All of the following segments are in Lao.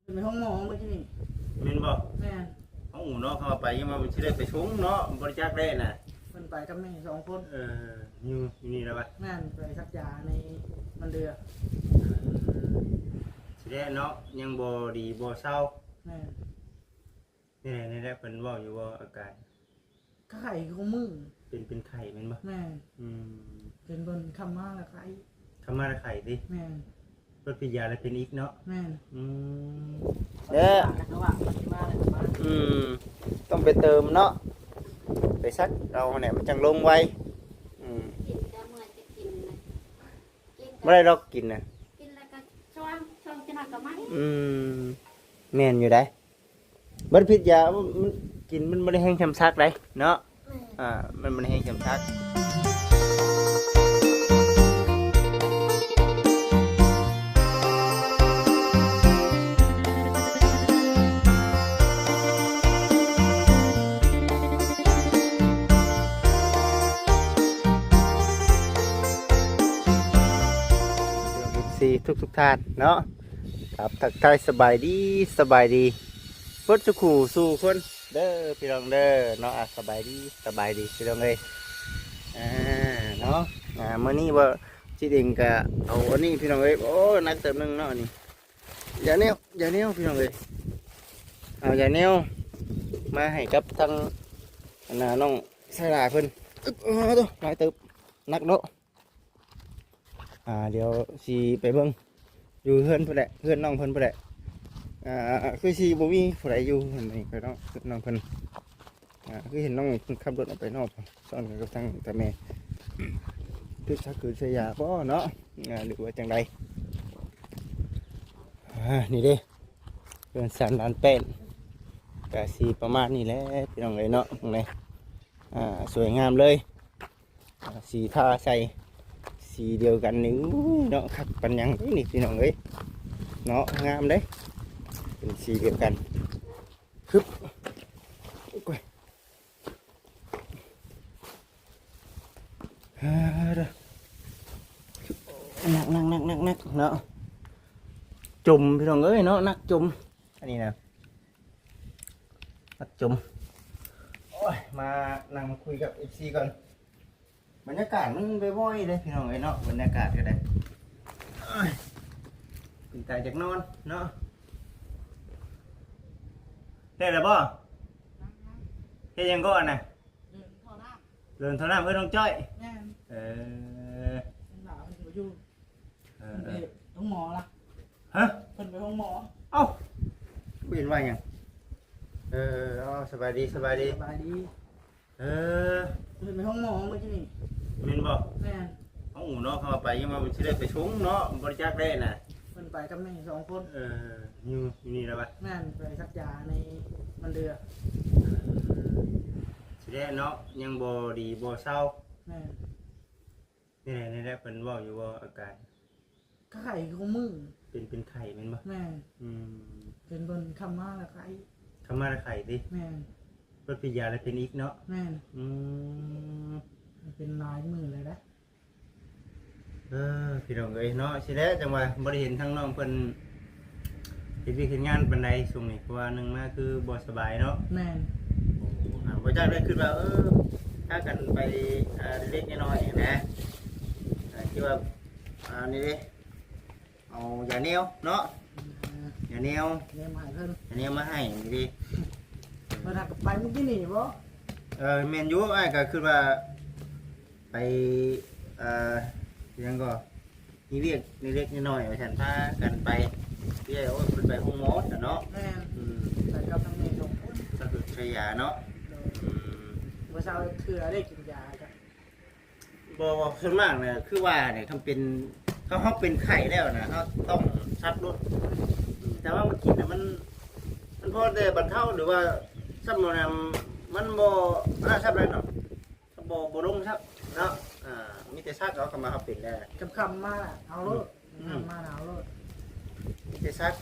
ເພິ່ນໄປໂຮງໝໍມື້ກີ້ນີ້. ແມ່ນບໍ່? ແມ່ນ. ເອົາເນາະ ເຂົາວ່າໄປ ຍັງວ່າຊິໄດ້ໄປຊົງເນາະ ບໍ່ໄດ້ຈັກແລ້ວນະ. ເພິ່ນໄປກັບແມ່ສອງຄົນ. ເອີ ຢູ່ ຢູ່ນີ້ແລ້ວວະ? ແມ່ນ ໄປສັກຢາໃນມັນເດືອ. ເອີ ຊິແລ້ວເນາະ ຍັງບໍ່ດີບໍ່ເຊົາ. ແມ່ນ. ນີ້ແຫຼະ ນີ້ແຫຼະ ເພິ່ນເວົ້າຢູ່ບໍ່ອາການ? ກະໄຂ້ຄືມື້. ເປັນ ເປັນໄຂ້ແມ່ນບໍ່? ແມ່ນ. ອືມ ເປັນເບິ່ງຄ່ຳມາລະໄຂ້. ຄ່ຳມາລະໄຂ້ຕິ? ແມ່ນ. ເພິ່ນໄປຢາລະເປັນອີກເນາະ? ແມ່ນ. ອືມ ເດີ ແລ້ວກໍວ່າມັນຊິມາແລ້ວກໍມາ. ອືມ ຕ້ອງໄປເຕີມເນາະ ໄປສັກເອົາຫັ້ນແຫຼະ ມັນຈັ່ງລົງໄວ. ອືມ ກິນກໍເມື່ອຍຈະກິນນະ ກິນກໍບໍ່ໄດ້ດອກກິນນະ ກິນແລ້ວກໍຊ່ວງ ຊ່ວງຈັກໜ້ອຍກໍມາອີກ. ອືມ ແມ່ນຢູ່ໃດ. ບໍ່ໄດ້ພິດຢາ ມັນ ມັນກິນ ມັນບໍ່ໄດ້ແຮງຊ່ຳສັກໃດເນາະ. ແມ່ນ. ອ່າ ມັນບໍ່ໄດ້ແຮງຊ່ຳສັກ. ເອັຟຊີ ທຸກໆທ່ານເນາະ ຄັບ ທັກທາຍສະບາຍດີ ສະບາຍດີເບິດສູ່ຄູ່ສູ່ຄົນເດີພີ່ນ້ອງເດີເນາະ. ອ່າ ສະບາຍດີ ສະບາຍດີພີ່ນ້ອງເອີຍ. ອ່າ ເນາະ ອ່າ ມື້ນີ້ບໍ່ ຈິດເອງກະເອົາອັນນີ້ພີ່ນ້ອງເອີຍ. ໂອ້ ໜັກເຕີບໜຶ່ງເນາະ ອັນນີ້ ຢາແນວ ຢາແນວພີ່ນ້ອງເອີຍ. ເອົາຢາແນວມາໃຫ້ກັບທາງ ອັນນ່າ ນ້ອງສາລາເພິ່ນ. ອຶບ ເອີ ໂທ້ ຫຼາຍເຕີບ ໜັກເນາະ. ອ່າ ດຽວຊິໄປເບິ່ງຢູ່ເຮືອນພຸ້ນແຫຼະ ເຮືອນນ້ອງເພິ່ນພຸ້ນແຫຼະ. ອ່າ ຄືຊິບໍ່ມີຜູ້ໃດຢູ່ເຮືອນນີ້ເນາະ ເຮືອນນ້ອງເພິ່ນ. ອ່າ ຄືເຫັນນ້ອງເພິ່ນຂັບລົດອອກໄປນອກ ຊ້ອນກັນກັບທາງຕາແມ່ ຄືຊັກຄືໃສ່ຢາບໍ່ເນາະ ອ່າ ຫຼືວ່າຈັ່ງໃດ. ອ່າ ນີ້ເດ້ ເຮືອນຊານລານແປ້ນ ກະຊິປະມານນີ້ແຫຼະພີ່ນ້ອງເອີຍເນາະ. ເບິ່ງແດ່ ອ່າ ສວຍງາມເລີຍ. ອ່າ ສີທາໃສ່ສີດຽວກັນນີ້ ອຸ້ຍເນາະ ຄັກປານຫຍັງເດ້ນີ້ພີ່ນ້ອງເອີຍເນາະ. ງາມເດ້ ເປັນສີດຽວກັນ. ຮຶບ ໂອ້ຍ ອ່າ ເດີ ໜັກໆໆໆເນາະ ຈົມພີ່ນ້ອງເອີຍເນາະ ໜັກຈົມ. ອັນນີ້ນະ ໜັກຈົມ. ໂອ້ຍ ມານັ່ງຄຸຍກັບເອັຟຊີກ່ອນ. ບັນຍາກາດມັນວອຍໆເດ້ພີ່ນ້ອງເອີຍເນາະ ບັນຍາກາດກໍໄດ້. ໂອ້ຍ ເປັນຕາຢາກນອນເນາະ. ແລ້ວລະບໍ່? ເຮັດຫຍັງກ່ອນນະ? ເດີນທໍ່ນ້ຳ ເດີນທໍ່ນ້ຳເອີ້ນນ້ອງຈ້ອຍ. ແມ່ນ. ເອີ ເພິ່ນວ່າເພິ່ນບໍ່ຢູ່. ເອີ ເອີ ເພິ່ນໄປໂຮງໝໍລະ. ຮະ? ເພິ່ນໄປໂຮງໝໍ. ເອົ້າ ບໍ່ເຫັນວ່າຫຍັງ. ເອີ ເອີ ເອົາ ສະບາຍດີ ສະບາຍດີ ສະບາຍດີ. ເອີ ເພິ່ນໄປໂຮງໝໍມື້ກີ້ນີ້. ແມ່ນບໍ່? ແມ່ນ. ເອົາເນາະ ເຂົາວ່າໄປ ຍັງວ່າຊິໄດ້ໄປຊົງເນາະ ບໍ່ໄດ້ຈັກແລ້ວນະ. ເພິ່ນໄປກັບແມ່ສອງຄົນ. ເອີ ຢູ່ ຢູ່ນີ້ແລ້ວວະ? ແມ່ນ ໄປສັກຢາໃນມັນເດືອ. ເອີ ຊິແລ້ວເນາະ ຍັງບໍ່ດີບໍ່ເຊົາ. ແມ່ນ. ນີ້ແຫຼະ ນີ້ແຫຼະ ເພິ່ນເວົ້າຢູ່ບໍ່ອາການ? ກະໄຂ້ຄືມື້. ເປັນ ເປັນໄຂ້ແມ່ນບໍ່? ແມ່ນ. ອືມ ເປັນເບິ່ງຄ່ຳມາລະໄຂ້. ຄ່ຳມາລະໄຂ້ຕິ? ແມ່ນ. ເພິ່ນໄປຢາລະເປັນອີກເນາະ? ແມ່ນ. ອືມ ເປັນຫຼາຍມື້ແລ້ວນະ. ເອີ ພີ່ນ້ອງເອີຍເນາະ ຊິແຫຼະ ຈັ່ງວ່າບໍ່ໄດ້ເຫັນທາງນ້ອງເພິ່ນເຮັດວຽກເຮັດງານປານໃດຊ່ວງນີ້ ເພາະວ່າໜຶ່ງມາຄືບໍ່ສະບາຍເນາະ. ແມ່ນ. ໂອ້ ອ່າ ບໍ່ຈັກໄດ້ຄິດວ່າ ເອີ ພາກັນໄປ ອ່າ ເລັກໆນ້ອຍໆນະ ອ່າ ທີ່ວ່າ ອ່າ ນີ້ເດ້ ເອົາຢາແນວເນາະ. ອືມ ຢາແນວ ຢາແນວມາໃຫ້ເພິ່ນ ຢາແນວມາໃຫ້ນີ້ເດ້. ເພິ່ນຫາກະໄປມື້ກີ້ນີ້ບໍ່? ເອີ ແມ່ນຢູ່ ອ້າຍກະຄິດວ່າ ໄປ ເອີ ຫຍັງກໍ ມີວຽກເລັກໆນ້ອຍໆວ່າຊັ້ນ ພາກັນໄປ. ເອີ ໂອ້ຍ ເພິ່ນໄປໂຮງໝໍຊັ້ນເນາະ. ແມ່ນ. ອືມ ໄປກັບທາງແມ່ສອງຄົນ ກໍຄືໃຊ້ຢາເນາະ. ໂດຍ. ອືມ ບໍ່ເຊົາເທື່ອໄດ້ກິນຢາກະ ບໍ່ ບໍ່ ສ່ວນມາກນະ ຄືວ່ານີ້ ຄັນເປັນ ເຮົາ ເຮົາເປັນໄຂ້ແລ້ວນະ ເຮົາຕ້ອງສັກໂລດ. ອືມ ແຕ່ວ່າມັນກິນນະ ມັນ ມັນພໍແຕ່ບັນເທົາ ຫຼືວ່າຊ້ຳນັ້ນ ມັນບໍ່ ອັນນັ້ນຊ້ຳໃດເນາະ. ກໍບໍ່ ບໍ່ລົງຊ້ຳເນາະ. ອ່າ ມີແຕ່ຊັກເອົາ ຄຳວ່າເຮົາເປັນແລ້ວ ຄ່ຳໆມາເອົາໂລດ. ອືມ ຄ່ຳມາເອົາໂລດ ມີແຕ່ຊັກ.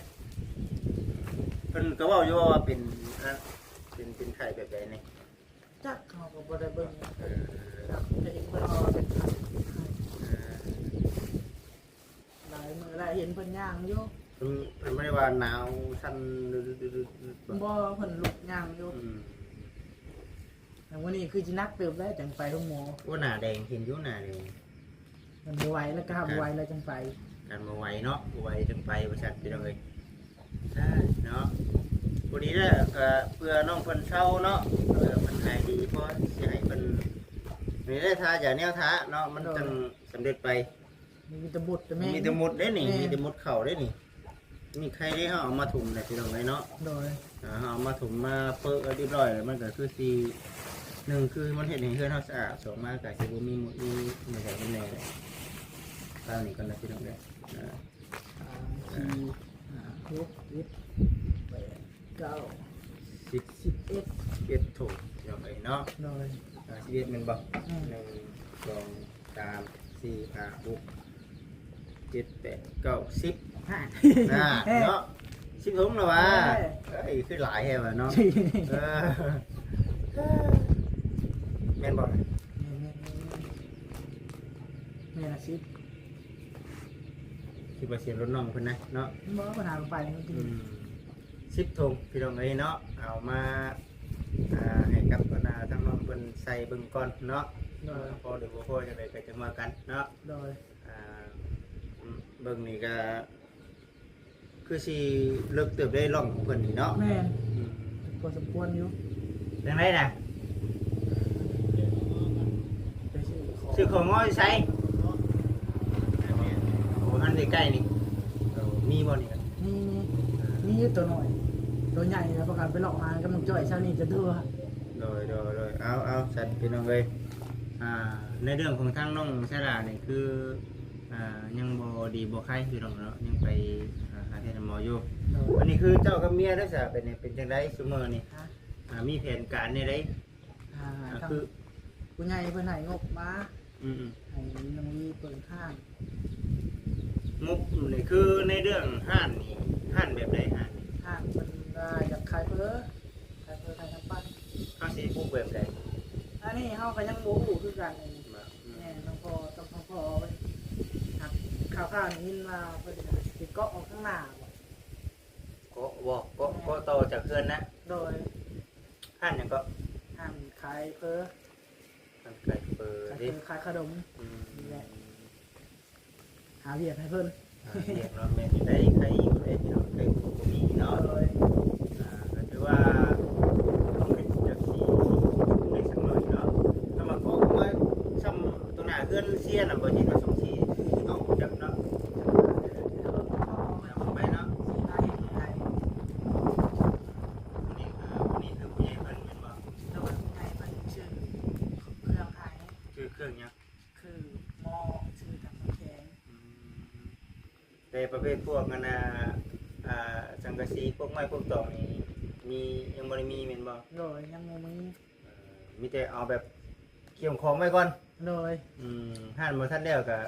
ເພິ່ນກໍເວົ້າຢູ່ວ່າເປັນ ອ່າ ເປັນ ເປັນໄຂ້ແບບໃດນີ້? ຈັກ ເຮົາກໍບໍ່ໄດ້ເບິ່ງ. ເອີ ຈັກ ແຕ່ເຫັນເພິ່ນເວົ້າວ່າເປັນໄຂ້. ເອີ ຫຼາຍມື້ແລ້ວ ເຫັນເພິ່ນຍ່າງຢູ່. ເພິ່ນ ເພິ່ນບໍ່ໄດ້ວ່າໜາວສັ່ນ ບໍ່ ເພິ່ນລຸກຍ່າງຢູ່. ອືມ ແຕ່ມື້ນີ້ຄືຊິໜັກເຕີບແລ້ວ ຈັ່ງໄປໂຮງໝໍ. ໂອ້ ໜ້າແດງ ເຫັນຢູ່ໜ້າແດງ. ມັນບໍ່ໄຫວແລ້ວ ກະຫາບໍ່ໄຫວແລ້ວຈັ່ງໄປ. ຄັນບໍ່ໄຫວເນາະ ບໍ່ໄຫວຈັ່ງໄປ ວ່າຊັ້ນ ພີ່ນ້ອງເອີຍ. ເອີ ເນາະ ພໍດີແລ້ວ ກະເພື່ອນ້ອງເພິ່ນເຊົາເນາະ ເພື່ອເພິ່ນຫາຍດີ ພໍຊິໃຫ້ເພິ່ນ ນີ້ໄດ້ ຖ້າຢ່າແນວຖ້າເນາະ ມັນ ໂດຍ ຈັ່ງສຳເລັດໄປ. ມີແຕ່ມົດແຕ່ແມງ ມີແຕ່ມົດເດ້ນີ້ ແມ່ນ ມີແຕ່ມົດເຂົ້າເດ້ນີ້. ນີ້ໄຄເດ້ ເຮົາເອົາມາຖົມແລ້ວ ພີ່ນ້ອງເອີຍເນາະ. ໂດຍ ອ່າ ເຮົາເອົາມາຖົມມາເປິດຮຽບຮ້ອຍແລ້ວ ມັນກໍຄືຊິ ໜຶ່ງຄືມັນເຮັດໃຫ້ເຮືອນເຮົາສະອາດ ສອງມາກໍຊິບໍ່ມີມົດ ມີຫຍັງແດ່. ຕາມນີ້ກ່ອນນະ ພີ່ນ້ອງເດີ. ອ່າ ສາມ ສີ່ ຫ້າ ຫົກ ເຈັດ ແປດ ເກົ້າ ສິບ ສິບເອັດ ສິບເອັດຖົງ ພີ່ນ້ອງເອີຍເນາະ. ໂດຍ ອ່າ ສິບເອັດແມ່ນບໍ່? ອືມ ໜຶ່ງ ສອງ ສາມ ສີ່ ຫ້າ ຫົກ ເຈັດ ແປດ ເກົ້າ ສິບ ຫ້າ ຫ້າ ເນາະ ສິບຖົງແລ້ວຫວາ. ເອີ ເອີຍ ຄືຫຼາຍແທ້ຫວາເນາະ. ເອີ ແມ່ນບໍ່? ແມ່ນ ແມ່ນ ແມ່ນ ແມ່ນລະສິບ ຄິດວ່າເສຍລົດນ້ອງເພິ່ນນະເນາະ. ບໍ່ ເພິ່ນຫາໄປ ອືມ ສິບຖົງ ພີ່ນ້ອງເອີຍເນາະ. ເອົາມາ ອ່າ ໃຫ້ກັບບັນດາທາງນ້ອງເພິ່ນໃສ່ເບິ່ງກ່ອນເນາະ. ໂດຍ ພໍຫຼືບໍ່ພໍຈັ່ງໃດກໍຈັ່ງວ່າກັນເນາະ. ໂດຍ ອ່າ ເບິ່ງນີ້ກໍຄືຊິເລິກເຕີບໄດ໋ ຮ່ອງຂອງເພິ່ນນີ້ເນາະ. ແມ່ນ ອືມ ພໍສົມຄວນຢູ່. ຈັ່ງໃດນະ? ໄປຊື້ຂອງ ຊື້ຂອງງໍຢູ່ໃສ? ໂອ້ ຫັ້ນໃກ້ໆນີ້. ເອີ ມີບໍ່ນີ້? ມີ ມີ ມີຢູ່ໂຕນ້ອຍ ໂຕໃຫຍ່ແລ້ວ ປະກັນໄປເລາະຫາກັບນ້ອງຈ້ອຍເຊົ້ານີ້ຈະໂທຫາ. ໂດຍ ໂດຍ ໂດຍ ເອົາ ເອົາ ຊັ້ນ ພີ່ນ້ອງເອີຍ ອ່າ ໃນເລື່ອງຂອງທາງນ້ອງຊາລານີ້ຄື ອ່າ ຍັງບໍ່ດີບໍ່ໄຄ ພີ່ນ້ອງເນາະ ຍັງໄປ ອ່າ ຫາແພດຫາໝໍຢູ່. ໂດຍ ອັນນີ້ຄືເຈົ້າກັບເມຍເດ້ຊະ ເປັນ ເປັນຈັ່ງໃດຊຸມື້ນີ້? ຮະ? ອ່າ ມີແຜນການແນວໃດ? ອ່າ ອ່າ ທາງ ຄື ຜູ້ໃຫຍ່ເພິ່ນໃຫ້ງົບມາ ອືມໆ ໃຫ້ນ້ອງວີເປີດຮ້ານ. ງົບນີ້ຄືໃນເລື່ອງຮ້ານນີ້ ຮ້ານແບບໃດ? ຮ້ານ ຮ້ານເພິ່ນວ່າຢາກຂາຍເຝີ ຂາຍເຝີ ຂາຍນ້ຳປັ່ນ. ເຮົາຊິປຸກແບບໃດ? ອັນນີ້ເຮົາກໍຍັງບໍ່ຮູ້ຄືກັນ. ແມ່ນ ຫຼວງພໍ່ ຕ້ອງ ຕ້ອງພໍ່ເພິ່ນ ຫາກຂ່າວໆໄດ້ຍິນວ່າເພິ່ນຊິເກາະອອກທາງໜ້າບໍ? ເກາະບໍ? ເກາະ ແມ່ນ ເກາະຕໍ່ຈາກເຮືອນນະ? ໂດຍ. ຮ້ານຫຍັງເກາະ? ຮ້ານຂາຍເຝີ. ຮ້ານຂາຍເຝີ ຂາຍເຝີ ເດ້ ຂາຍຂະໜົມ. ອືມ ນີ້ແຫຼະ ຫາວຽກໃຫ້ເພິ່ນ ຫາວຽກເນາະ. ແມ່ນຢູ່ໃດ໋ ໃຄຢູ່ໃດ໋ ພີ່ນ້ອງ ໃຄບໍ່ມີເນາະ. ໂດຍ ອ່າ ກໍຖືວ່າຕ້ອງເຮັດຈັກສີໃຫ້ສັກໜ້ອຍເນາະ. ຖ້າວ່າເກາະໄວ້ຊ່ຳຕົວໜ້າເຮືອນເຊຍນະ ບໍ່ເຫັນວ່າສົງສີເນາະ ຈັກເນາະ. ໄປເນາະ ນີ້ຄື ນີ້ຄືຜູ້ໃຫຍ່ເພິ່ນແມ່ນບໍ່? ໂດຍ ຜູ້ໃຫຍ່ເພິ່ນຊື້ເຄື່ອງໃຫ້. ຊື້ເຄື່ອງຫຍັງ? ຄືໝໍ້ ຊື້ຖັງນ້ຳແຂງ. ອືມ ແຕ່ປະເພດພວກອັນນ່າ ອ່າ ສັງກະສີ ພວກໄມ້ພວກຕອກນີ້ ມີ ຍັງບໍ່ໄດ້ມີແມ່ນບໍ່? ໂດຍ ຍັງບໍ່ມີ. ເອີ ມີແຕ່ເອົາແບບກຽມຂອງໄວ້ກ່ອນ. ໂດຍ. ອືມ ຮ້ານບໍ່ທັນແລ້ວກະ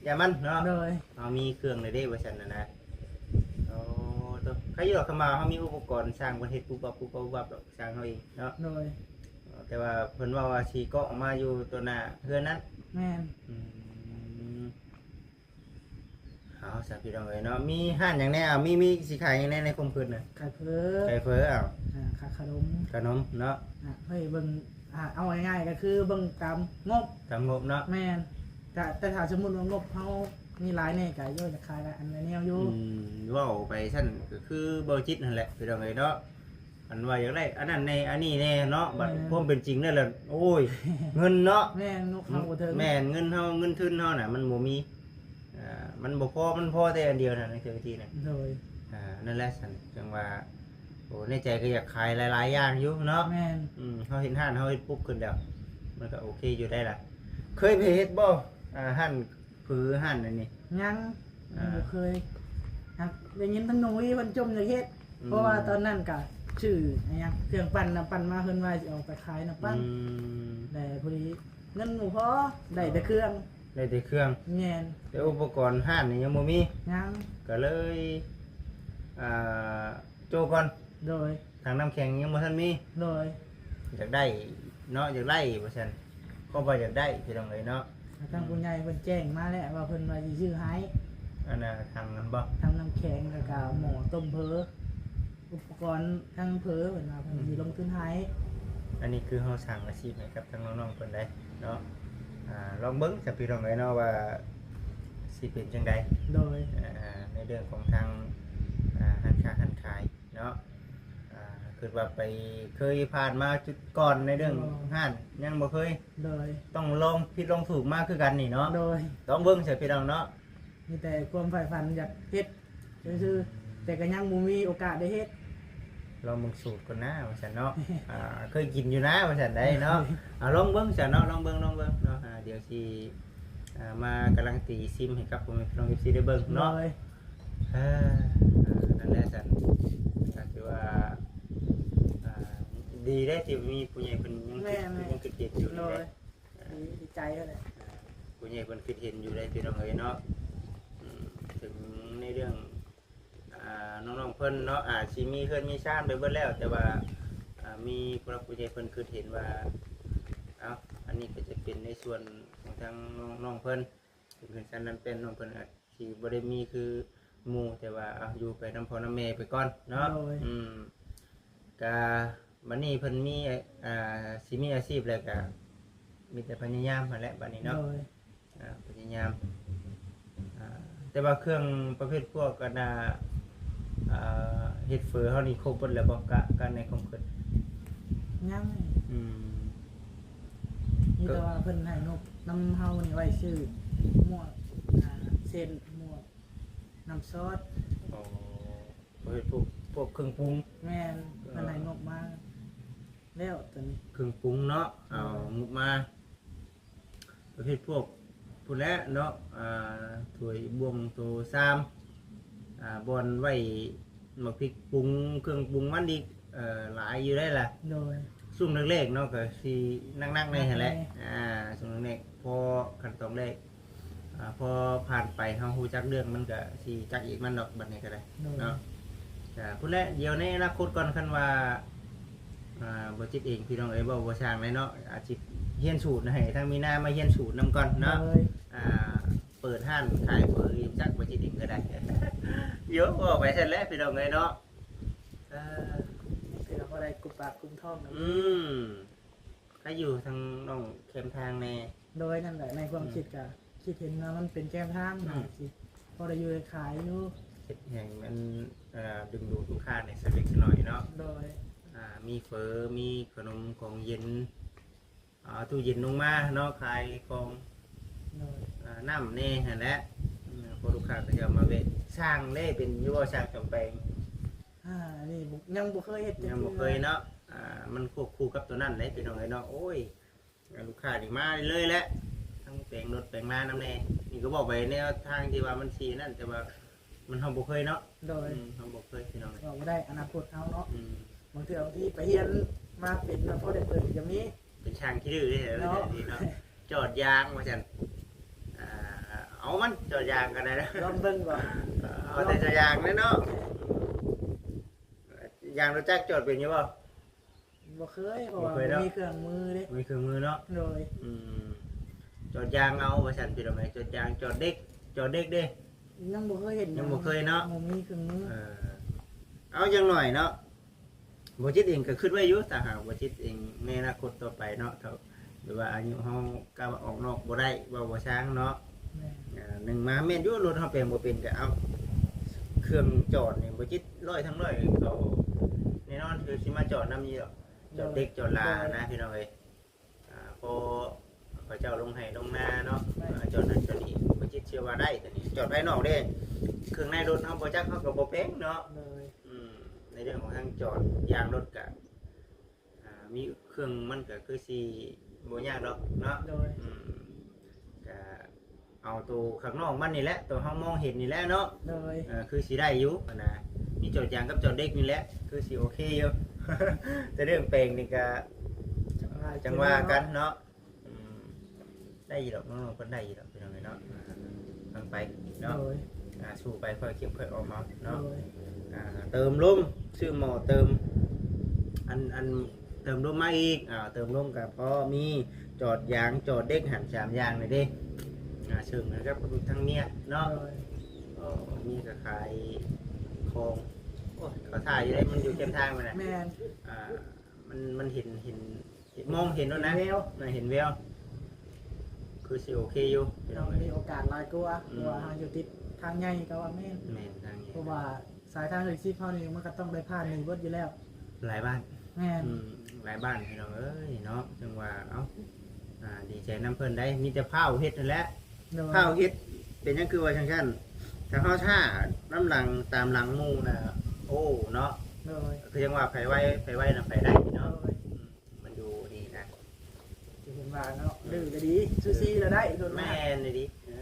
ຢ່າມັນເນາະ. ໂດຍ. ເຮົາມີເຄື່ອງແລ້ວເດ້ ວ່າຊັ້ນນະນະ. ໂອ້ ໂຕ ໃຄຢູ່ດອກ ຄຳວ່າເຮົາມີອຸປະກອນ ຊ່າງເພິ່ນເຮັດປຸບປັບ ປຸບປັບ ປຸບປັບດອກ ຊ່າງເຮົາເອງເນາະ. ໂດຍ. ເອີ ແຕ່ວ່າເພິ່ນເວົ້າວ່າຊິເກາະອອກມາຢູ່ຕໍ່ໜ້າເຮືອນນັ້ນ. ແມ່ນ. ອືມ ເອົາຊະ ພີ່ນ້ອງເອີຍເນາະ ມີຮ້ານຫຍັງແດ່? ເອົາ ມີ ມີຊິຂາຍຫຍັງແດ່ໃນຄວາມຄິດນະ? ຂາຍເຝີ ຂາຍເຝີ ເອົາ ອ່າ ຂາຍຂະໜົມ ຂະໜົມເນາະ. ອ່າ ເຮີ້ຍ ເບິ່ງ ອ່າ ເອົາງ່າຍໆກໍຄືເບິ່ງຕາມງົບ ຕາມງົບເນາະ. ແມ່ນ ແຕ່ ແຕ່ຖ້າສົມມຸດວ່າງົບເຮົາມີຫຼາຍແດ່ກໍ ໂອ້ຍ ຢາກຂາຍຫຼາຍອັນຫຼາຍແນວຢູ່. ອືມ ເວົ້າໄປຊັ້ນກໍຄືບໍ່ຈິດຫັ້ນແຫຼະ ພີ່ນ້ອງເອີຍເນາະ. ອັນວ່າຢາກໄດ້ອັນນັ້ນແດ່ ອັນນີ້ແດ່ເນາະ. ບັດ ແມ່ນ ຄວາມເປັນຈິງແລ້ວລະ ໂອ້ຍ ເງິນເນາະ. ແມ່ນ ງົບເຮົາບໍ່ເຖິງ. ແມ່ນ ເງິນເຮົາ ເງິນທຶນເຮົານະ ມັນບໍ່ມີ ອ່າ ມັນບໍ່ພໍ ມັນພໍແຕ່ອັນດຽວນະ ໃນເທື່ອທີນະ. ໂດຍ. ອ່າ ນັ້ນແຫຼະຊັ້ນ ຈັ່ງວ່າ ໂອ້ ໃນໃຈກໍຢາກຂາຍຫຼາຍໆຢ່າງຢູ່ເນາະ. ແມ່ນ. ອືມ ເຮົາເຮັດຮ້ານ ເຮົາເຮັດປຸບຂຶ້ນແລ້ວ ມັນກໍໂອເຄຢູ່ໄດ໋ລະ. ເຄີຍໄປເຮັດບໍ່ ອ່າ ຮ້ານ ຄືຮ້ານອັນນີ້? ຍັງ ອ່າ ຍັງບໍ່ເຄີຍ. ຫາກໄດ້ຍິນທາງນ້ອງວີເພິ່ນຈົ່ມຢາກເຮັດ. ອືມ ເພາະວ່າຕອນນັ້ນກະຊື້ຫຍັງ ເຄື່ອງປັ່ນ ນ້ຳປັ່ນມາ ເພິ່ນວ່າຊິເອົາໄປຂາຍນ້ຳປັ່ນ. ອືມ ແຕ່ພໍດີເງິນບໍ່ພໍ ໄດ້ແຕ່ເຄື່ອງ ໄດ້ແຕ່ເຄື່ອງ. ແມ່ນ. ແຕ່ອຸປະກອນຮ້ານນີ້ຍັງບໍ່ມີ. ຍັງ. ກໍເລີຍ ອ່າ ໂຈະກ່ອນ. ໂດຍ. ຖັງນ້ຳແຂງຍັງບໍ່ທັນມີ. ໂດຍ. ຢາກໄດ້ເນາະ ຢາກໄດ້ວ່າຊັ້ນ ເພາະວ່າຢາກໄດ້ ພີ່ນ້ອງເອີຍເນາະ. ທາງ ອືມ ຜູ້ໃຫຍ່ເພິ່ນແຈ້ງມາແລ້ວວ່າເພິ່ນວ່າຊິຊື້ໃຫ້. ອັນນ່າ ຖັງນັ້ນບໍ່? ຖັງນ້ຳແຂງ ແລ້ວກໍໝໍ້ຕົ້ມເຝີ ອຸປະກອນທາງເຝີ ເພິ່ນວ່າເພິ່ນຊິລົງທຶນໃຫ້. ອັນນີ້ຄືເຮົາສ້າງອາຊີບໃຫ້ກັບທາງນ້ອງໆເພິ່ນໄດ໋ເນາະ. ອ່າ ລອງເບິ່ງຊະພີ່ນ້ອງເອີຍເນາະ ວ່າຊິເປັນຈັ່ງໃດ. ໂດຍ ອ່າ ໃນເລື່ອງຂອງທາງ ອ່າ ຮ້ານຄ້າຮ້ານຂາຍເນາະ. ອ່າ ຄິດວ່າໄປເຄີຍຜ່ານມາຈຸດກ່ອນໃນເລື່ອງ ໂດຍ ຮ້ານ ຍັງບໍ່ເຄີຍ. ໂດຍ ຕ້ອງລອງຜິດລອງຖືກມາຄືກັນນີ້ເນາະ. ໂດຍ ລອງເບິ່ງຊະພີ່ນ້ອງເນາະ. ມີແຕ່ຄວາມໃຝ່ຝັນຢາກເຮັດຊື່ໆ ແຕ່ກໍຍັງບໍ່ມີໂອກາດໄດ້ເຮັດ. ລອງເບິ່ງສູດກ່ອນນາ ວ່າຊັ້ນເນາະ. ອ່າ ເຄີຍກິນຢູ່ນາ ວ່າຊັ້ນໄດ໋ເນາະ. ອ່າ ລອງເບິ່ງຊັ້ນເນາະ ລອງເບິ່ງ ລອງເບິ່ງເນາະ. ອ່າ ດຽວຊິ ອ່າ ມາກາລັນຕີຊີມໃຫ້ກັບພໍ່ແມ່ພີ່ນ້ອງ ເອັຟຊີ ໄດ້ເບິ່ງເນາະ. ໂດຍ ອ່າ ນັ້ນແຫຼະຊັ້ນ ກໍຖືວ່າ ອ່າ ດີເດ້ທີ່ມີຜູ້ໃຫຍ່ເພິ່ນຍັງຄິດ ແມ່ນໆ ຍັງຄິດເຫັນຢູ່ນີ້ເດ້. ໂດຍ ອ່າ ດີ ດີໃຈຫັ້ນແຫຼະ. ອ່າ ຜູ້ໃຫຍ່ເພິ່ນຄິດເຫັນຢູ່ໄດ໋ ພີ່ນ້ອງເອີຍເນາະ. ອືມ ເຖິງໃນເລື່ອງ ອ່າ ນ້ອງໆເພິ່ນເນາະ ອາດຊິມີເຮືອນມີຊານໄປເບິດແລ້ວ ແຕ່ວ່າ ອ່າ ມີຜູ້ຫຼັກຜູ້ໃຫຍ່ເພິ່ນຄິດເຫັນວ່າ ເອົ້າ ອັນນີ້ກໍຈະເປັນໃນສ່ວນຂອງທາງນ້ອງໆເພິ່ນ ເປັນເຮືອນຊານນັ້ນແປ້ນ ນ້ອງເພິ່ນອາດຊິບໍ່ໄດ້ມີຄືໝູ່ ແຕ່ວ່າ ເອົາ ຢູ່ໄປນຳພໍ່ນຳແມ່ໄປກ່ອນເນາະ. ໂດຍ ອືມ ກະບັດນີ້ເພິ່ນມີ ອ່າ ຊິມີອາຊີບແລ້ວກະມີແຕ່ພະຍາຍາມຫັ້ນແຫຼະບັດນີ້ເນາະ. ໂດຍ ອ່າ ພະຍາຍາມ ອ່າ ແຕ່ວ່າເຄື່ອງປະເພດພວກອັນນ່າ ອ່າ ເຮັດເຝີເຮົານີ້ຄົບເບິດແລ້ວບໍ່? ກະ ກະໃນຄວາມຄິດ ຍັງ. ອືມ ມີແຕ່ວ່າເພິ່ນໃຫ້ງົບນຳເຮົານີ້ໄວ້ຊື້ໝວກ ອ່າ ເສັ້ນ ໝວກ ນ້ຳຊອດ. ອໍ ເຮັດພວກ ພວກເຄື່ອງປຸງ. ແມ່ນ ເອີ ເພິ່ນໃຫ້ງົບມາແລ້ວຕອນນີ້ ເຄື່ອງປຸງເນາະ. ເອົາ ໂດຍ ງົບມາປະເພດພວກພຸ້ນແຫຼະເນາະ ອ່າ ຖ້ວຍບ່ວງໂຕຊາມ ອ່າ ບ່ອນໄວ້ໝາກພິກປຸງ ເຄື່ອງປຸງມັນອີກ ເອີ ຫຼາຍຢູ່ໄດ໋ລະ. ໂດຍ ຊ່ວງແລກໆເນາະ ກໍຊິໜັກໆແດ່ຫັ້ນແຫຼະ. ໜັກແດ່ ອ່າ ຊ່ວງແລກ ພໍຂັ້ນຕອນແລກ ອ່າ ພໍຜ່ານໄປເຮົາຮູ້ຈັກເລື່ອງ ມັນກະຊິຈັກເອງມັນດອກ ບັດນີ້ກໍໄດ້ ໂດຍ ເນາະ. ກະພຸ້ນແຫຼະ ດຽວໃນອະນາຄົດກ່ອນ ຄັນວ່າ ອ່າ ບໍ່ຈິດເອງ ພີ່ນ້ອງເອີຍ ເວົ້າບໍ່ຊ່າງເລີຍເນາະ ອາດຊິຮຽນສູດ ໃຫ້ທາງມີນາມາຮຽນສູດນຳກ່ອນເນາະ. ໂດຍ ອ່າ ເປີດຮ້ານຂາຍເຝີ ຈັກບໍ່ຈິດເອງກໍໄດ້. ໂຍ ເວົ້າໄປຊັ້ນແຫຼະ ພີ່ນ້ອງເອີຍເນາະ. ເອີ ເພື່ອພໍໄດ້ກຸມປາກກຸມທ້ອງນຳ. ອືມ ໃຜຢູ່ທາງນ້ອງແຄມທາງແດ່? ໂດຍ ນັ້ນແຫຼະ ໃນຄວາມ ອືມ ຄິດກະຄິດເຫັນວ່າມັນເປັນແຄມທາງ ອືມ ໜ້າຊິພໍໄດ້ຢູ່ໄດ້ຂາຍຢູ່ ເຮັດໃຫ້ມັນ ເອີ ດຶງດູດລູກຄ້າໃນສະເລັກສະໜ້ອຍເນາະ. ໂດຍ ອ່າ ມີເຝີ ມີຂະໜົມຂອງເຢັນ ອ່າ ຕູ້ເຢັນລົງມາເນາະ ຂາຍຂອງ ໂດຍ ອ່າ ນ້ຳແດ່ຫັ້ນແຫຼະ. ອືມ ພໍລູກຄ້າກໍຈະມາແວະ. ຊ່າງເດ້ ເປັນຢູ່ບໍ່ ຊ່າງສຳແປງ? ອ່າ ອັນນີ້ບໍ່ ຍັງບໍ່ເຄີຍເຮັດຈັກເທື່ອ ຍັງບໍ່ເຄີຍເນາະ. ອ່າ ມັນຄວບຄູ່ກັບຕົວນັ້ນເດ້ ພີ່ນ້ອງເອີຍເນາະ. ໂອ້ຍ ລູກຄ້ານີ້ມາເລື້ອຍແຫຼະ ທັງແປງລົດແປງລານຳແດ່. ນີ້ກໍບອກໄປແນວທາງທີ່ວ່າມັນຊິນັ້ນ ແຕ່ວ່າມັນ ເຮົາບໍ່ເຄີຍເນາະ. ໂດຍ ອືມ ເຮົາບໍ່ເຄີຍ ພີ່ນ້ອງ ເວົ້າບໍ່ໄດ້ອະນາຄົດເຮົາເນາະ. ອືມ ບາງເທື່ອບາງທີໄປຮຽນມາເປັນ ແລ້ວພໍໄດ້ເປີດກໍມີ ເປັນຊ່າງຂີ້ດື້ເດ້ເນາະ ເນາະ. ຈອດຢາງວ່າຊັ້ນ ອ່າ ເອົາມັນຈອດຢາງກໍໄດ້ນະ ລອງເບິ່ງກ່ອນ. ເອົາແຕ່ຈອດຢາງເລີຍເນາະ. ຢາງລົດຈັກຈອດເປັນຢູ່ບໍ່? ບໍ່ເຄີຍ ເພາະວ່າບໍ່ເຄີຍເນາະ ບໍ່ມີເຄື່ອງມືເດ້ ບໍ່ມີເຄື່ອງມືເນາະ. ໂດຍ ອືມ ຈອດຢາງເອົາວ່າຊັ້ນ ພີ່ນ້ອງເອີຍ ຈອດຢາງ ຈອດເດັກ ຈອດເດັກເດ້ ຍັງບໍ່ເຄີຍເຫັນ ຍັງບໍ່ເຄີຍເນາະ ບໍ່ມີເຄື່ອງມື. ເອີ ເອົາ ຢ່າງໜ້ອຍເນາະ ບໍ່ຈິດເອງກໍຄິດໄວ້ຢູ່ ຖ້າຫາກບໍ່ຈິດເອງໃນອະນາຄົດຕໍ່ໄປເນາະ ຖ້າ ຫຼືວ່າອາຍຸເຮົາກ້າອອກນອກບໍ່ໄດ້ ເວົ້າບໍ່ຊ່າງເນາະ. ແມ່ນ ອ່າ ໜຶ່ງມາແມ່ນຢູ່ ລົດເຮົາແປງບໍ່ເປັນ ກໍເອົາ ເຄື່ອງຈອດນີ້ບໍ່ຈິດຮ້ອຍທັງຮ້ອຍ ເຂົາແນ່ນອນຄືຊິມາຈອດນຳຢູ່ດອກ ຈອດເດັກຈອດຫຼານະ ໂດຍ ພີ່ນ້ອງເອີຍ. ອ່າ ພໍເຂົາເຈົ້າລົງໄຮ່ລົງນາເນາະ ແມ່ນ ອ່າ ຈອດນັ້ນຈອດນີ້ ບໍ່ຈິດເຊື່ອວ່າໄດ້ ຕົວນີ້ຈອດພາຍນອກເດ້ ເຄື່ອງໃນລົດເຮົາບໍ່ຈັກ ເຮົາກໍບໍ່ແປງເນາະ. ໂດຍ ອືມ ໃນເລື່ອງຂອງທາງຈອດຢາງລົດກະ ອ່າ ມີເຄື່ອງມັນກໍຄືຊິບໍ່ຍາກດອກເນາະ. ໂດຍ ອືມ ກະເອົາໂຕຂ້າງນອກມັນນີ້ແຫຼະ ໂຕເຮົາມອງເຫັນນີ້ແຫຼະເນາະ. ໂດຍ ເອີ ຄືຊິໄດ້ຢູ່ຫັ້ນນະ ມີຈອດຢາງກັບຈອດເດັກນີ້ແຫຼະ ຄືຊິໂອເຄຢູ່ ແຕ່ເລື່ອງແປງນີ້ກະ ຈັ່ງວ່າ ຈັ່ງວ່າກັນເນາະ. ອືມ ໄດ້ຢູ່ດອກ ນ້ອງໆເພິ່ນໄດ້ຢູ່ດອກ ພີ່ນ້ອງເອີຍເນາະ ຟັງໄປເນາະ. ໂດຍ ອ່າ ສູ້ໄປ ຄ່ອຍເກັບຄ່ອຍອອມເອົາເນາະ. ໂດຍ ອ່າ ເຕີມລົມ ຊື້ໝໍ້ເຕີມ ອັນ ອັນ ເຕີມລົມມາອີກ ອ່າ ເຕີມລົມກໍພໍມີ ຈອດຢາງ ຈອດເດັກຫັ້ນ ສາມຢ່າງນີ້ເດ້ ອ່າ ເຊິ່ງກັບທາງເມຍເນາະ. ໂດຍ ເອົ ມີກໍຂາຍຂອງ. ໂອ້ຍ ເຂົາຖ້າຢູ່ເດ້ ມັນຢູ່ແຄມທາງພຸ້ນນະ. ແມ່ນ. ອ່າ ມັນ ມັນເຫັນ ເຫັນ ເຫັນ ມອງເຫັນໂລດນະ. ເຫັນແວວ. ເອີ ເຫັນແວວ ຄືຊິໂອເຄຢູ່ພີ່ນ້ອງເອີຍ. ມີໂອກາດຫຼາຍກວ່າ ອືມ ເພາະວ່າເຮົາຢູ່ຕິດທາງໃຫຍ່ກໍວ່າແມ່ນ. ແມ່ນ ທາງໃຫຍ່ ເພາະວ່າສາຍທາງເລກສິບເຮົານີ້ ມັນກໍຕ້ອງໄດ້ຜ່ານນີ້ເບິດຢູ່ແລ້ວ. ຫຼາຍບ້ານ. ແມ່ນ. ອືມ ຫຼາຍບ້ານພີ່ນ້ອງເອີຍເນາະ. ຈັ່ງວ່າ ເອົ້າ ອ່າ ດີໃຈນຳເພິ່ນໄດ໋ ມີແຕ່ຟ້າວເຮັດຫັ້ນແຫຼະ. ໂດຍ. ຟ້າວເຮັດ ເປັນຫຍັງຄືວ່າຈັ່ງຊັ້ນ? ຖ້າເຮົາຊ້ານຳຫຼັງ ຕາມຫຼັງໝູ່ນະ ໂອ້ ເນາະ. ໂດຍ. ຄືຈັ່ງວ່າໃຜໄວ ໃຜໄວນະໄປໄດ້ເນາະ. ໂດຍ. ອືມ ມັນຢູ່ນີ້ນະ ທີ່ເພິ່ນວ່າເນາະ ດື້ກໍດີ ຊູຊີລະໄດ້ ໂດນມາ. ແມ່ນອີ່ຫຼີ. ເອີ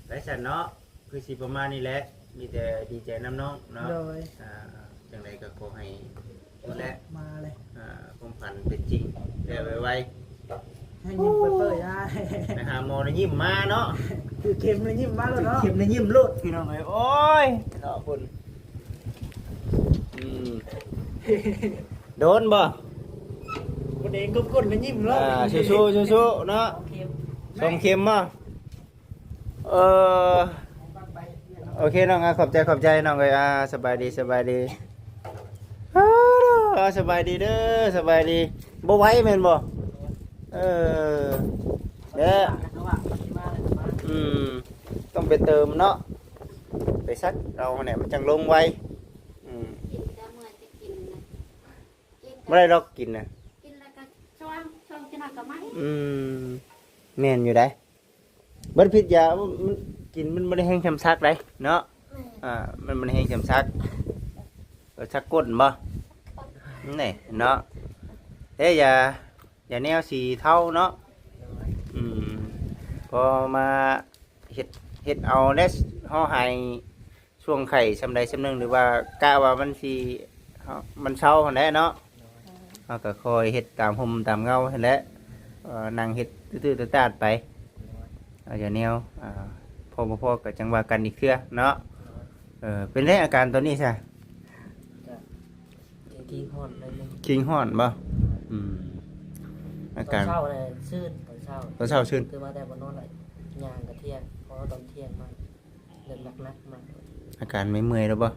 ໄດ້ຊັ້ນເນາະ ຄືຊິປະມານນີ້ແຫຼະ ມີແຕ່ດີໃຈນຳນ້ອງເນາະ. ໂດຍ. ອ່າ ຈັ່ງໃດກໍຂໍໃຫ້ພຸ້ນແຫຼະ ມາເລີຍ. ອ່າ ຄວາມຝັນເປັນຈິງແລ້ວໄວໆ. ໃຫ້ຍິ້ມເປີຍໆ ໄປຫາໝໍແລ້ວຍິ້ມມາເນາະ. ຖືກເຂັມແລ້ວຍິ້ມມາໂລດເນາະ. ເຂັມແລ້ວຍິ້ມໂລດພີ່ນ້ອງເອີຍ. ໂອ້ຍ ເນາະພຸ້ນ. ອືມ ໂດນບໍ່? ບໍ່ໄດ້ກົບກົ້ນແລ້ວຍິ້ມໂລດ. ອ່າ ສູ້ໆ ສູ້ໆ ເນາະ. ສອງເຂັມ ສອງເຂັມບໍ່? ເອີ ໂອເຄນ້ອງ ອ່າ ຂອບໃຈ ຂອບໃຈນ້ອງເອີຍ. ອ່າ ສະບາຍດີ ສະບາຍດີ. ເອີ ສະບາຍດີເດີ ສະບາຍດີ. ບໍ່ໄຫວແມ່ນບໍ່? ເອີ ແລ້ວ ອືມ ຕ້ອງໄປເຕີມເນາະ ໄປຊັກເອົາແຫຼະ ມັນຈັ່ງລົງໄວ. ອືມ ກິນແຕ່ເມື່ອຍແຕ່ກິນນະ ກິນ ບໍ່ໄດ້ດອກກິນນະ ກິນແລ້ວກໍຊ່ວງ ຊ່ວງຈະໜ້ອຍກໍມາອີກ. ອືມ ແມ່ນຢູ່ໃດ໋. ບໍ່ໄດ້ພິດຢາ ມັນ ມັນກິນ ມັນບໍ່ໄດ້ແຮງຊຳຊັກໃດ໋ເນາະ. ແມ່ນ. ອ່າ ມັນບໍ່ໄດ້ແຮງຊຳຊັກ. ເອີ ຊັກກົ້ນບໍ່? ນີ້ເນາະ ເອີ ຢາ ຢາແນວສີເທົາເນາະ. ອືມ ພໍມາເຮັດ ເຮັດເອົາແລ້ວ ເຮົາໃຫ້ ຊ່ວງໄຂ້ຊ່ຳໃດຊ່ຳໜຶ່ງ ຫຼືວ່າກະວ່າມັນຊິ ມັນເຊົາຫັ້ນແຫຼະເນາະ. ເຮົາກໍຄອຍເຮັດຕາມຮົ່ມຕາມເງົາຫັ້ນແຫຼະ ເອີ ນັ່ງເຮັດຕື້ໆຕາດໆໄປ. ເອົາຢ່າແນວ ອ່າ ພໍບໍ່ພໍກໍຈັ່ງວ່າກັນອີກເທື່ອເນາະ. ເອີ ເປັນໃດອາການຕອນນີ້ຊະ? ຄິງຮ້ອນໜ້ອຍໜຶ່ງ. ຄິງຮ້ອນບໍ່? ອືມ ອາການ ຕອນເຊົ້ານະຊື່ນ ຕອນເຊົ້າ ຕອນເຊົ້າຊື່ນ ຕື່ນມາແຕ່ບໍ່ນອນລະຍ່າງກະທ່ຽງ ເພາະວ່າຕອນທ່ຽງມາ ເລີ່ມໜັກໆມາ. ອາການເມື່ອຍໆແລ້ວບໍ່?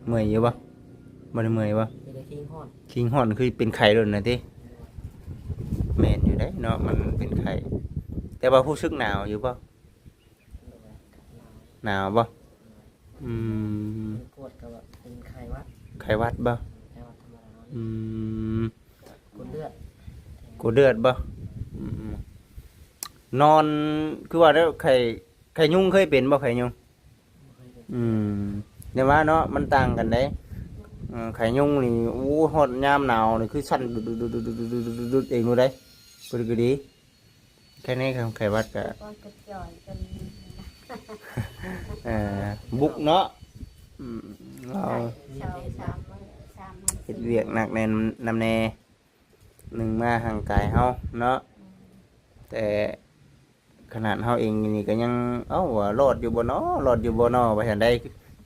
ເມື່ອຍຢູ່ບໍ່? ບໍ່ໄດ້ເມື່ອຍບໍ່? ມີແຕ່ຄີງຮ້ອນ. ຄີງຮ້ອນຄືເປັນໄຂ້ໂລດນະຕິ? ແມ່ນຢູ່ເດ້ເນາະ ມັນເປັນໄຂ້ ແຕ່ວ່າຮູ້ສຶກໜາວຢູ່ບໍ່? ໜາວບໍ່? ອືມ ກວດກໍວ່າເປັນໄຂ້ຫວັດ. ໄຂ້ຫວັດບໍ່? ໄຂ້ຫວັດທຳມະດາ. ອືມ ກົດເລືອດ ກົດເລືອດບໍ່? ອືມ ນອນ ຄືວ່າແລ້ວ ໄຂ້ ໄຂ້ຍຸງເຄີຍເປັນບໍ່? ໄຂ້ຍຸງ. ອືມ ແຕ່ວ່າເນາະ ມັນຕ່າງກັນເດ້. ເອີ ໄຂ້ຍຸງນີ້ ໂອ້ ຮອດຍາມໜາວນີ້ຄືສັ່ນດຸດໆໆໆເອງໂລດເດ້ ບໍ່ໄດ້ກະດີ. ແຄ່ນີ້ ໄຂ້ຫວັດກະ ເອີ ບຸກເນາະ. ອືມ ເຮົາ ສອງສາມມື້ ສາມມື້ ເຮັດວຽກໜັກແໜ້ນນຳແດ່ ໜຶ່ງມາຮ່າງກາຍເຮົາເນາະ. ແຕ່ຂະໜາດເຮົາເອງນີ້ກໍຍັງ ເອົ້າ ວ່າລອດຢູ່ບໍ່ນໍ ລອດຢູ່ບໍ່ນໍ ວ່າຊັ້ນໃດ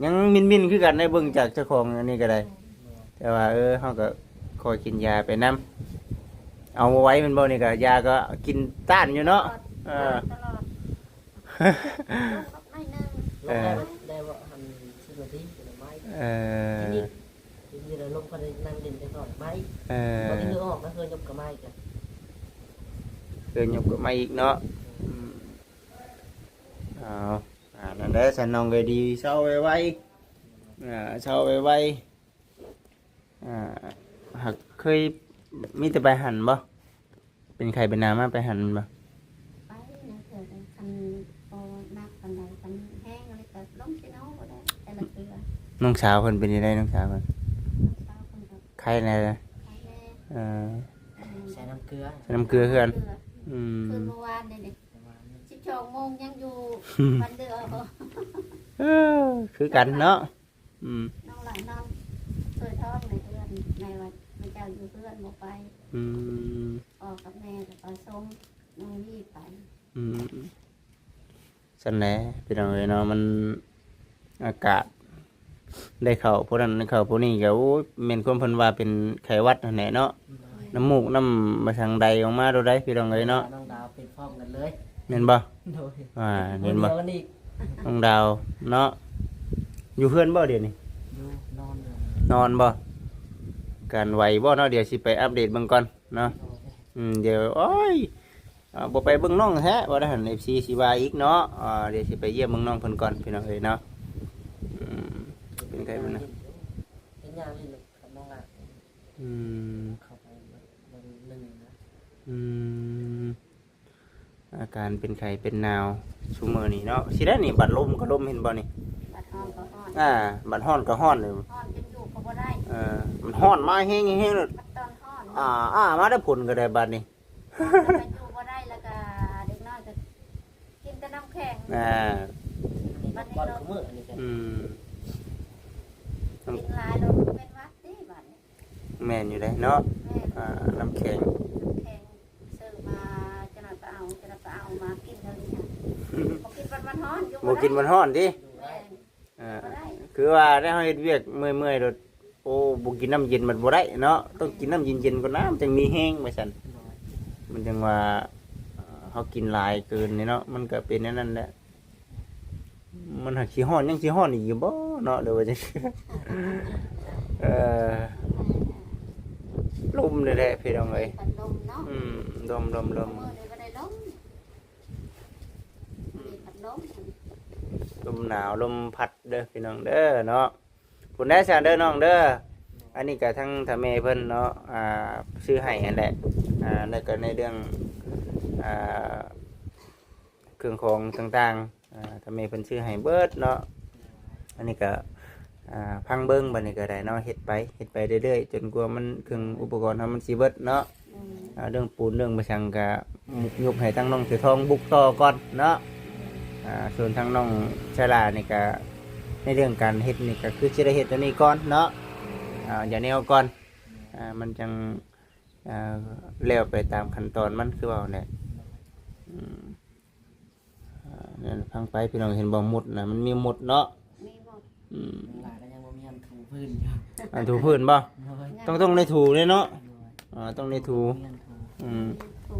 ຍັງມິນໆຄືກັນໄດ໋ ເບິ່ງຈາກເຈົ້າຂອງອັນນີ້ກໍໄດ້. ແຕ່ວ່າ ເອີ ເຮົາກໍຄອຍກິນຢາໄປນຳ ເອົາບໍ່ໄຫວແມ່ນບໍ່? ນີ້ກໍຢາກໍກິນຕ້ານຢູ່ເນາະ. ເອີ ຕະຫຼອດ ເອີ ໄດ້ບໍ່? ຫັ້ນ ສິບນາທີ ເປັນໄມ້ ເອີ ທີ່ລະລົງ ເພິ່ນໄດ້ນັ່ງຫຼິ້ນໄປກ່ອນໄມ້. ເອີ ບັດນີ້ຄືອອກມາ ເຮືອຍົບກະໄມ້ອີກ ເຮືອຍົບກະໄມ້ອີກເນາະ. ອືມ ເອົາ ອັນນັ້ນແຫຼະ ຊັ້ນນ້ອງເອີຍ ດີເຊົາໄວໆ ເຊົາໄວໆ. ອ່າ ຫາກເຄີຍມີແຕ່ໄປຫັ້ນບໍ່? ເປັນໄຂ້ເປັນໜາວມາໄປຫັ້ນບໍ່? ໄປນະ ເທື່ອກັນ ຄັນບໍ່ໜັກປານໃດ ຄັນແຮງແລ້ວກໍລົງຊິເອົາບໍ່ໄດ້ແຕ່ລະເທື່ອ. ນ້ອງສາວເພິ່ນເປັນຈັ່ງໃດ? ນ້ອງສາວເພິ່ນ ນ້ອງສາວເພິ່ນກໍໄຂ້ແດ່ ໄຂ້ແດ່. ເອີ ໃສ່ນ້ຳເກືອ ໃສ່ນ້ຳເກືອເຮືອນ. ອືມ ຄືນມື້ວານນີ້ ສິບສອງໂມງຍັງຢູ່ບ້ານເດີ. ເອີ ຄືກັນເນາະ. ອືມ ນ້ອງຫຼ້ານອນຊ່ວຍທ້ອງໃນເຮືອນ ແມ່ວ່າແມ່ເຈົ້າຢູ່ເຮືອນບໍ່ໄປ. ອືມ ພໍ່ກັບແມ່ກໍໄປສົ່ງນ້ອງນີ້ໄປ. ອືມ ຊັ້ນແຫຼະພີ່ນ້ອງເອີຍເນາະ ມັນອາກາດ ໄດ້ເຂົ້າພວກນັ້ນ ໄດ້ເຂົ້າພວກນີ້ກໍ ໂອ້ຍ ແມ່ນຄວາມເພິ່ນວ່າເປັນໄຂ້ຫວັດຫັ້ນແຫຼະເນາະ. ໂດຍ ນ້ຳມູກນ້ຳມາທາງໃດອອກມາໂດດໃດພີ່ນ້ອງເອີຍເນາະ. ນ້ອງດາວເປັນພ້ອມກັນເລີຍ ແມ່ນບໍ່? ໂດຍ ອ່າ ເຫັນບໍ່? ດຽວນີ້ ນ້ອງດາວເນາະ ຢູ່ເຮືອນບໍ່ດຽວນີ້? ຢູ່ ນອນຢູ່. ນອນບໍ່? ການໄຫວບໍ່ເນາະ? ດຽວຊິໄປອັບເດດເບິ່ງກ່ອນເນາະ. ໂດຍ. ອືມ ດຽວ ໂອ້ຍ ອ່າ ບໍ່ໄປເບິ່ງນ້ອງແທ້ ວ່າຊັ້ນ ເອັຟຊີຊິວ່າອີກເນາະ. ອ່າ ດຽວຊິໄປຢ້ຽມເບິ່ງນ້ອງເພິ່ນກ່ອນ ພີ່ນ້ອງເອີຍເນາະ. ອືມ ເປັນໄຂ້ເປັນນາ ເປັນຫຍັງນີ້ລູກ ກັບນ້ອງຫຼ້າ? ອືມ ເຂົ້າໄປເບິ່ງ ເບິ່ງໜຶ່ງນະ. ອືມ ອາການເປັນໄຂ້ເປັນໜາວຊຸມມື້ນີ້ເນາະ. ຊິໄດ້ນີ້ ບັດລົມກໍລົມ ເຫັນບໍ່ນີ້? ບັດຮ້ອນກໍຮ້ອນ. ອ່າ ບັດຮ້ອນກໍຮ້ອນເລີຍ. ຮ້ອນຈົນຢູ່ກໍບໍ່ໄດ້. ເອີ ມັນຮ້ອນມາແຮງໆ ແຮງໆ ໂລດ. ບັດຕອນຮ້ອນ ອ່າ ອ່າ ມາແລ້ວ ຝົນກໍໄດ້ບັດນີ້. ຢູ່ບໍ່ໄດ້ ແລ້ວກໍເດັກນ້ອຍກໍກິນແຕ່ນ້ຳແຂງ. ອ່າ ບັດນີ້ກໍ ອືມ ກິນຫຼາຍແລ້ວເປັນຫວັດຕິບັດນີ້. ແມ່ນຢູ່ເດ້ເນາະ. ແມ່ນ. ອ່າ ນ້ຳແຂງ ນ້ຳແຂງຊື້ມາ ຈະໜ້ອຍໄປເອົາ ຈະໜ້ອຍໄປເອົາມາກິນເທົ່ານີ້. ບໍ່ກິນບັດມັນຮ້ອນ ຢູ່ບໍ່ໄດ້. ບໍ່ກິນບັດຮ້ອນຕິ? ແມ່ນ. ອ່າ ບໍ່ໄດ້ ຄືວ່າໄດ້ ເຮົາເຮັດວຽກເມື່ອຍໆ ໂດດ ໂອ້ ບໍ່ກິນນ້ຳເຢັນມັນບໍ່ໄດ້ເນາະ. ຕ້ອງກິນນ້ຳເຢັນໆກ່ອນນະ ມັນຈັ່ງມີແຮງ ວ່າຊັ້ນ. ໂດຍ. ມັນຈັ່ງວ່າ ເຮົາກິນຫຼາຍເກີນນີ້ເນາະ ມັນກໍເປັນແນວນັ້ນແຫຼະ. ມັນຫາກຊິຮ້ອນ ຍັງຊິຮ້ອນອີກຢູ່ບໍ່ເນາະ ຫຼືວ່າຈັ່ງ ເອີ ລົມນີ້ແຫຼະ ພີ່ນ້ອງເອີຍ. ພັດລົມເນາະ. ອືມ ລົມ ລົມ ລົມ ມື້ນີ້ບໍ່ໄດ້ລົມ ມີພັດລົມ ລົມໜາວ ລົມພັດເດີ ພີ່ນ້ອງເດີເນາະ. ພຸ້ນແດ່ຊັ້ນເດີນ້ອງເດີ. ອັນນີ້ກໍທັງຖ້າແມ່ເພິ່ນເນາະ ອ່າ ຊື້ໃຫ້ຫັ້ນແຫຼະ. ອ່າ ແລ້ວກໍໃນເລື່ອງ ອ່າ ເຄື່ອງຂອງຕ່າງໆ ອ່າ ຖ້າແມ່ເພິ່ນຊື້ໃຫ້ເບິດເນາະ. ອັນນີ້ກໍ ອ່າ ຟັງເບິ່ງ ບັດນີ້ກໍໄດ້ເນາະ ເຮັດໄປ ເຮັດໄປເລື້ອຍໆ ຈົນກວ່າມັນ ເຄື່ອງອຸປະກອນເຮົາມັນຊິເບິດເນາະ. ອືມ ອ່າ ເລື່ອງປູນເລື່ອງບາສັງກະ ຍົກໃຫ້ທາງນ້ອງເສືອທອງບຸກຕໍ່ກ່ອນເນາະ. ອືມ ອ່າ ສ່ວນທາງນ້ອງຊາລານີ້ກະ ໃນເລື່ອງການເຮັດນີ້ກະຄືຊິໄດ້ເຮັດຕົວນີ້ກ່ອນເນາະ. ອ່າ ຢ່າແນວກ່ອນ ອ່າ ມັນຈັ່ງ ອ່າ ແລ້ວໄປຕາມຂັ້ນຕອນມັນ ຄືເວົ້າແຫຼະ. ອືມ ອ່າ ນັ້ນ ຟັງໄປ ພີ່ນ້ອງເຫັນບໍ່ ໝົດນະ ມັນມີໝົດເນາະ. ມີໝົດ. ອືມ ຫຼາຍກໍຍັງບໍ່ມີອັນຖູພື້ນຢູ່. ອັນຖູພື້ນບໍ່? ໂດຍ. ຕ້ອງ ຕ້ອງໄດ້ຖູເດ້ເນາະ. ໂດຍ. ອ່າ ຕ້ອງໄດ້ຖູ. ບໍ່ມີອັນຖູ. ອືມ ຖູ.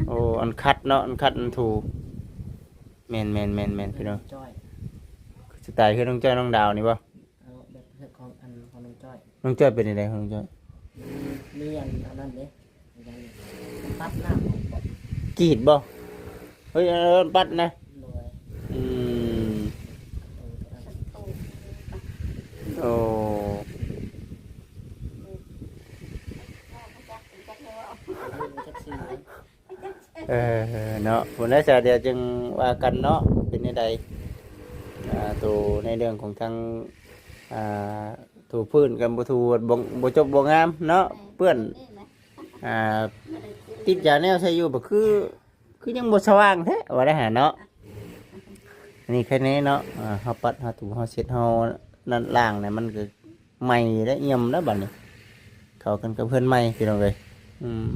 ໂອ້ ອັນຂັດເນາະ ອັນຂັດ ອັນຖູ. ແມ່ນໆໆໆ ພີ່ນ້ອງ. ຈ້ອຍ ສະໄຕເຮືອນນ້ອງຈ້ອຍ ນ້ອງດາວນີ້ບໍ່? ເອົາແບບເຮືອນຂອງ ອັນ ຂອງນ້ອງຈ້ອຍ. ນ້ອງຈ້ອຍເປັນຈັ່ງໃດຂອງນ້ອງຈ້ອຍ? ມີ ມີອັນ ອັນນັ້ນເດ້ ປັດນ້ຳ ກຣີດບໍ່? ເຮີ້ຍ ອັນນັ້ນປັດນະ. ໂດຍ. ອືມ ໂອ້ ຈັກຊື່ ເອີ ເນາະ ພຸ້ນແຫຼະຊະ ດຽວຈຶ່ງວ່າກັນເນາະ ເປັນແນວໃດ. ອ່າ ໂຕໃນເລື່ອງຂອງທາງ ອ່າ ຖູພື້ນກັນ ບໍ່ຖູ ບໍ່ ບໍ່ຈົບບໍ່ງາມເນາະ ເປື້ອນ. ອ່າ ຕິດຢາແນວໃສ່ຢູ່ ບໍ່ຄື ຄືຍັງບໍ່ສະຫວ່າງແທ້ ວ່າໄດ້ຫາເນາະ. ອັນນີ້ແຄ່ນີ້ເນາະ ອ່າ ເຮົາປັດ ເຮົາຖູ ເຮົາເຊັດ ເຮົານັ້ນລ້າງນີ້ ມັນກໍ ໃໝ່ແລ້ວ ອ່ຽມແລ້ວບັດນີ້ ເຂົ້າກັນກັບເຮືອນໃໝ່ ພີ່ນ້ອງເອີຍ. ອືມ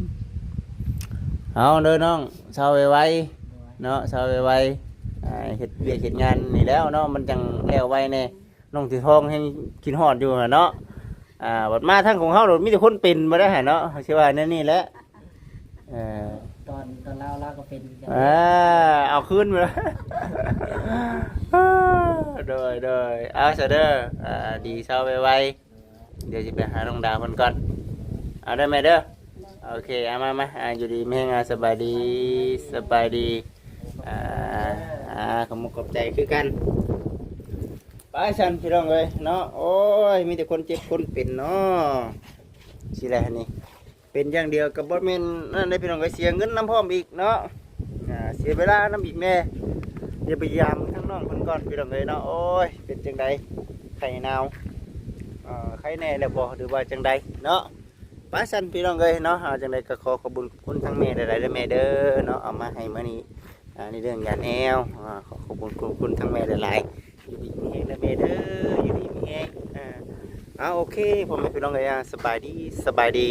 ເອົາເດີນ້ອງ ເຊົາໄວໆເນາະ ເຊົາໄວໆ. ອ່າ ເຮັດວຽກເຮັດງານນີ້ແລ້ວເນາະ ມັນຈັ່ງແລ້ວໄວແດ່. ນ້ອງເສືອທອງແຮ່ງຄິດຮອດຢູ່ຫັ້ນເນາະ. ອ່າ ບັດມາທາງຂອງເຮົາໂລດ ມີແຕ່ຄົນເປັນບໍ່ໄດ້ຫັ້ນເນາະ ຊິວ່າແນວນີ້ແຫຼະ. ເອີ ຕອນ ຕອນລາວ ລາວກໍເປັນຄືກັນ. ເອີ ເອົາຄືນມາ. ໂດຍ ໂດຍ ເອົາຊະເດີ ອ່າ ດີເຊົາໄວໆ. ດຽວຊິໄປຫານ້ອງດາວເພິ່ນກ່ອນ ເອົາເດີແມ່ເດີ. ໂອເຄ ເອົາ ມາ ມາ ອ່າ ຢູ່ດີມີແຮງ ອ່າ ສະບາຍດີ ສະບາຍດີ. ອ່າ ອ່າ ຂອບອົກຂອບໃຈຄືກັນ. ໄປຊັ້ນ ພີ່ນ້ອງເອີຍເນາະ. ໂອ້ຍ ມີແຕ່ຄົນເຈັບຄົນເປັນເນາະ ຊິແຫຼະນີ້. ເປັນຢ່າງດຽວກໍບໍ່ແມ່ນນັ້ນເດ້ ພີ່ນ້ອງເອີຍ ເສຍເງິນນຳພ້ອມອີກເນາະ. ອ່າ ເສຍເວລານຳອີກແດ່. ດຽວໄປຢາມທາງນ້ອງເພິ່ນກ່ອນ ພີ່ນ້ອງເອີຍເນາະ. ໂອ້ຍ ເປັນຈັ່ງໃດ ໄຂ້ໜາວ ເອີ ໄຂ້ແນ່ແລ້ວບໍ່ ຫຼືວ່າຈັ່ງໃດເນາະ? ໄປຊັ້ນ ພີ່ນ້ອງເອີຍເນາະ. ອ່າ ຈັ່ງໃດກໍຂໍຂອບບຸນຂອບຄຸນທາງແມ່ຫຼາຍໆເດີແມ່ເດີເນາະ ເອົາມາໃຫ້ມື້ນີ້ ອ່າ ໃນເລື່ອງຢາແນວ. ອ່າ ຂໍຂອບຄຸນຂອບຄຸນທາງແມ່ຫຼາຍໆ. ຢູ່ດີມີແຮງເດີແມ່ເດີ ຢູ່ດີມີແຮງ. ອ່າ ເອົາ ໂອເຄ ພໍ່ແມ່ພີ່ນ້ອງເອີຍ ສະບາຍດີ ສະບາຍດີ.